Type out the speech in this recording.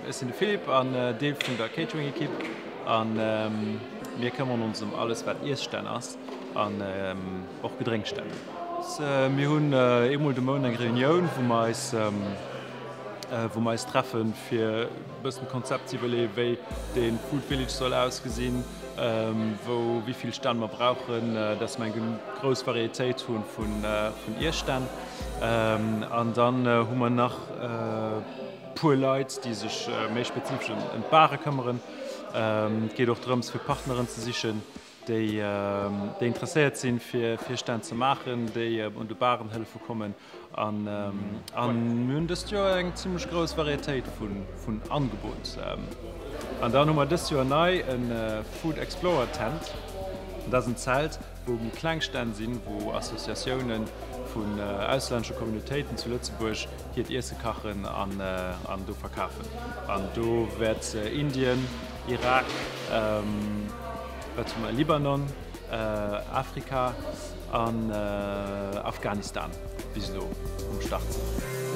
Ech sinn de Philippe an Deel vun der Catering-Ekipp an mir këmmeren ons ëm alles wat Iesstänn ass an och Gedrénksstänn. Mir hunn eemol de Mount eng Reunioun wou mer eis wou mer eis treffen fir e bëssen d'Konzept ze iwwerleeën wéi de Food Village soll ausgesinn, wou wéi vill Stänn mer brauchen, dass mer eng grouss Varietéit hu vun Iesstänn. An dann hu mer nach puer Leit, déi sech méi spezifesch ëm d'Bare këmmeren. Et geet och drëms, fir Partneren ze sichen, déi interesséiert sinn, fir Stänn ze maachen, déi un de Baren hëllefe kommen. A mir hunn dëst Joer eng zimmlech grouss Varietéit vun Angebot. An dann hu mer dëst Joer nei e Food Explorer Tent. Dat ass en Zelt, wou méi kleng Stänn sinn, wou Associatioune vun auslännesche Communautéiten zu Lëtzebuerg hiert Iesse kachen an do verkafen. An do wäert Indien, Irak, wat hu mer, Libanon, Afrika an Afghanistan bis elo um Start sinn.